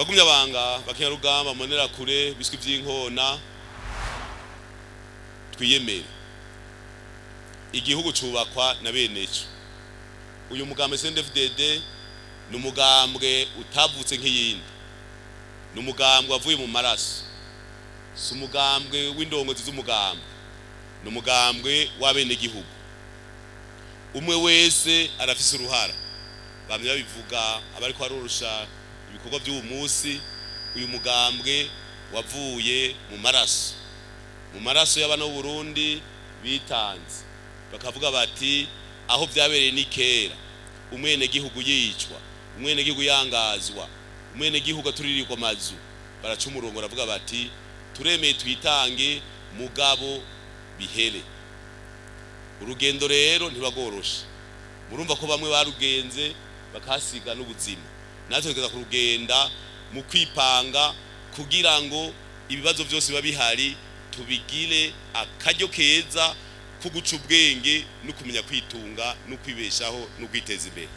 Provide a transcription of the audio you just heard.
Bagumya banga bakinyarugamba mbonera kure biswi vy'inkona, twiyemere. Igihugu cubakwa na beneco. Uyu mugambwe CNDD-FDD ni umugambwe utavutse nk'iyindi, ni umugambwe wavuye mu maraso, si umugambwe w'indongozi z'umugambwe, ni umugambwe w'abenegihugu. Umwe wese arafise uruhara. Bamye babivuga abariko barorosha ibikorwa by'uwu munsi. Uyu mugambwe wavuye mu maraso, mu maraso y'abana b'u Burundi bitanze, bakavuga bati: "Aho byabereye ni kera, umwenegihugu yicwa, umwenegihugu yangazwa, umwenegihugu aturirirwa amazu." Baraca umurongo, baravuga bati: "Turemeye twitange, mugabo bihere." Urugendo rero ntibagoroshe. Murumva ko bamwe barugenze bakahasiga n'ubuzima. Natwe tugeza kurugenda mu kwipanga kugira ngo ibibazo byose biba bihari tubigire akaryo keza ko guca ubwenge no kumenya kwitunga no kwibeshaho no kwiteza imbere.